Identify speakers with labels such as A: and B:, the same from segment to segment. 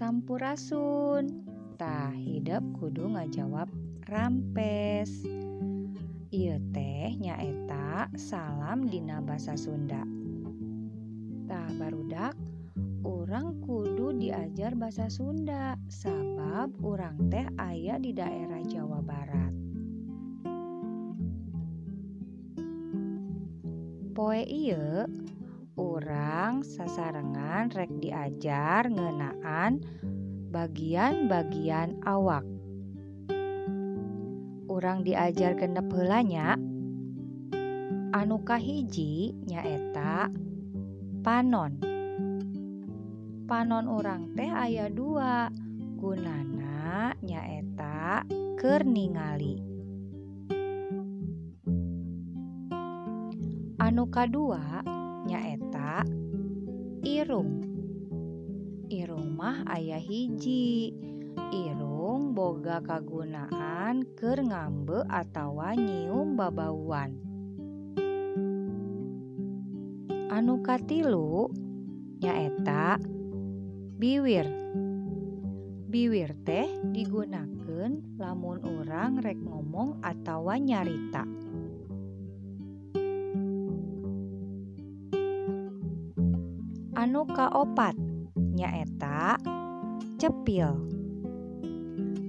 A: Sampurasun. Tah, hidep kudu ngajawab rampes. Ieu teh nyaeta salam dina basa Sunda. Tah barudak, urang kudu diajar basa Sunda sabab urang teh aya di daerah Jawa Barat. Poe ieu urang sasarengan rek diajar ngeunaan bagian-bagian awak. Urang diajar genep heula nya. Anu kahiji nyaeta panon. Panon urang teh aya dua, gunana nyaeta keur ningali. Anu kadua nyaeta irung. Irung mah aya hiji. Irung boga kagunaan keur ngambeu atawa nyium babauan. Anu katilu nyaeta biwir. Biwir teh digunakeun lamun urang rek ngomong atawa nyarita. Anu kaopat nyaeta cepil.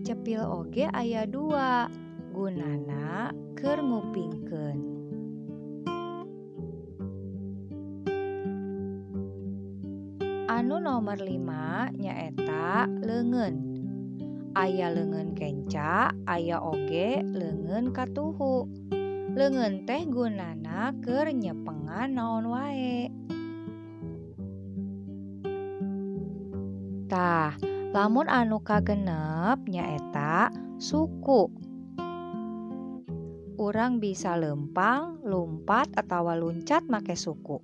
A: Cepil oge aya dua, gunana keur ngupingkeun. Anu nomor 5 nyaeta leungeun. Aya leungeun kenca, aya oge leungeun katuhu. Leungeun teh gunana keur nyepengan naon wae. Tah, lamun anu kagenep nyaeta suku. Urang bisa leumpang, lumpat atawa luncat make suku.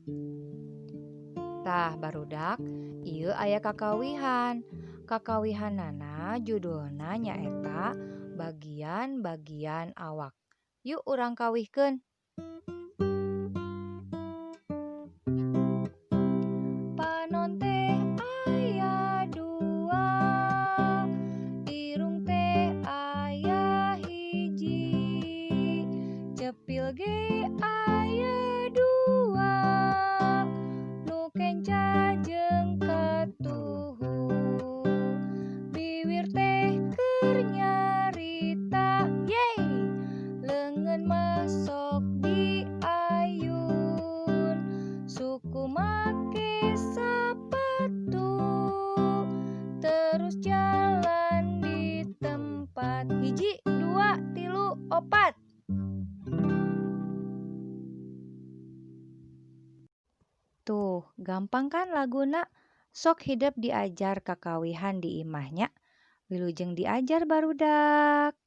A: Tah barudak, ieu aya kakawihan. Kakawihanana judulna nyaeta bagian-bagian awak. Yuk urang kawihkeun. Panon teh aya dua, irung teh aya hiji, cepil ge aya dua, nu kenca jeung katuhu. Biwir teh keur nyarita, yeay, leungeun mah sok diayun, suku make sapatu, terus jalan di tempat. 1, 2, 3, 4. Tuh, gampang kan laguna? Sok hidep diajar kakawihan di imah nya. Wilujeng diajar barudak.